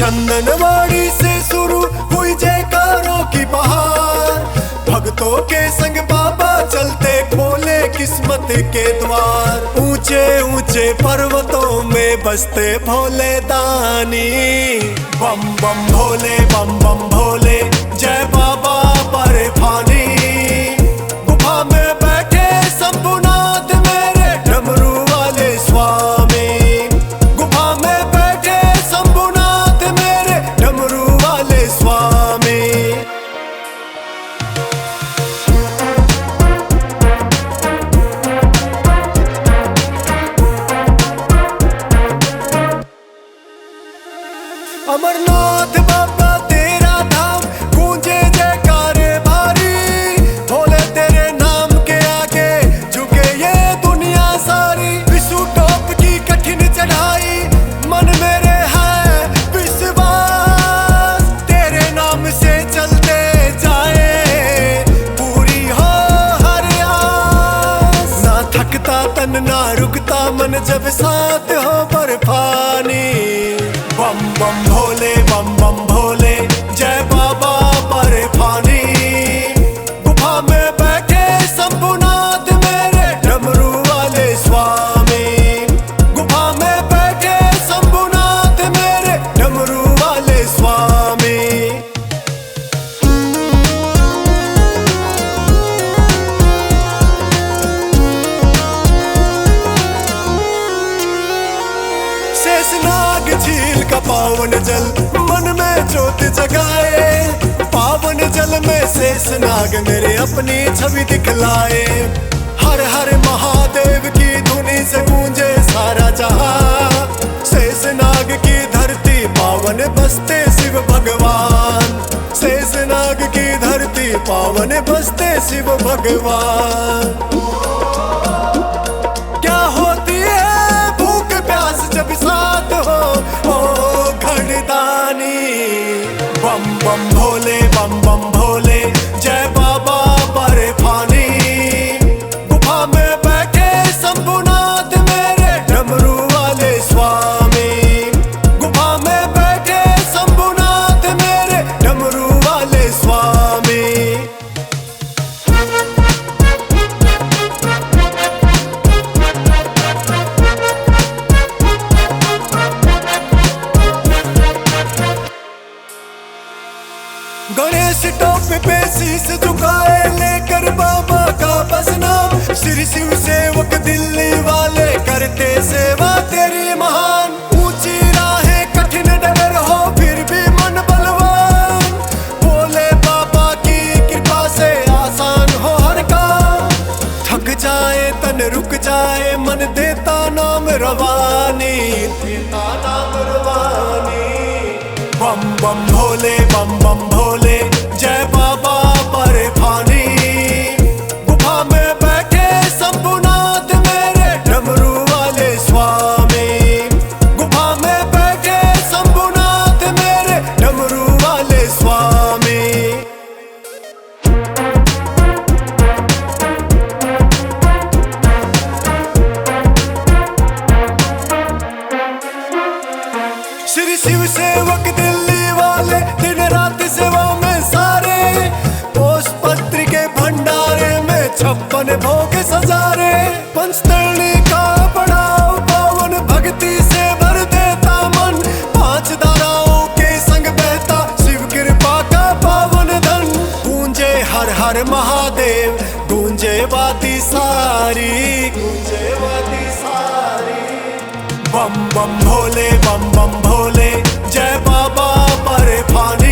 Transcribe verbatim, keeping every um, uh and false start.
चंदनवाड़ी से शुरू हुई जयकारों की बहार, भक्तों के संग बाबा चलते खोले किस्मत के द्वार। ऊंचे ऊंचे पर्वतों में बसते भोले दानी, बम बम भोले, बम बम भोले, जय बाबा बर्फानी। गुफा में बैठे शंभुनाथ मेरे डमरू वाले स्वामी, गुफा में बैठे शंभुनाथ मेरे डमरू वाले स्वामी। अमरनाथ बाबा तेरा धाम, गूंजे जयकारे भारी, भोले तेरे नाम के आगे झुके ये दुनिया सारी। विष्णु टॉप की कठिन चढ़ाई, मन मेरे है विश्वास, तेरे नाम से चलते जाए, पूरी हो हर आस। ना थकता तन ना रुकता मन, जब साथ हो बर्फानी। बम बम भोले, बम बम भोले, जय बाबा बर्फानी। गुफा में बैठे शंभुनाथ मेरे डमरू वाले स्वामी, गुफा में बैठे शंभुनाथ मेरे डमरू वाले स्वामी। शेषनाग झील का पावन जल मन में ज्योत जगाए, पावन जल में शेषनाग मेरे अपनी छवि दिखलाए। हर हर महादेव की धुनी से गूंजे सारा जहां, शेषनाग की धरती पावन बसते शिव भगवान, शेषनाग की धरती पावन बसते शिव भगवान। क्या होती है भूख प्यास जब साथ हो, ओ घड़दानी। बम बम भोले, बम बम भोले, जय बाबा बर्फानी। गुफा में बैठे शंभुनाथ मेरे डमरू वाले स्वामी, गुफा में बैठे शंभुनाथ मेरे डमरू वाले स्वामी। गणेश टॉप पे शीश झुकाए लेकर बाबा का बस नाम, श्री शिव सेवक दिल्ली वाले करते सेवा तेरी महान। ऊंची राहें कठिन डगर हो फिर भी मन बलवान, भोले बाबा की कृपा से आसान हो हर काम। थक जाए तन रुक जाए मन देता नाम रवानी, देता नाम रवानी। बम बम भोले, बम बम भोले, जय बाबा बर्फानी। गुफा में बैठे शंभुनाथ मेरे डमरू वाले स्वामी, गुफा में बैठे शंभुनाथ मेरे डमरू वाले स्वामी। श्री शिव सेवक दिल्ली वाले दिन रात सेवा में सारे, पोष पत्र के भंडारे में छप्पन भोग सजारे। पंचतरणी का पड़ाव पावन भक्ति से भर देता मन, पांच धाराओं के संग बहता शिव कृपा का पावन धन। गूंजे हर हर महादेव, गूंजे वादी सारी, गूंजे वादी सारी। बम बम भोले, बम बम भोले, जय बाबा बर्फानी।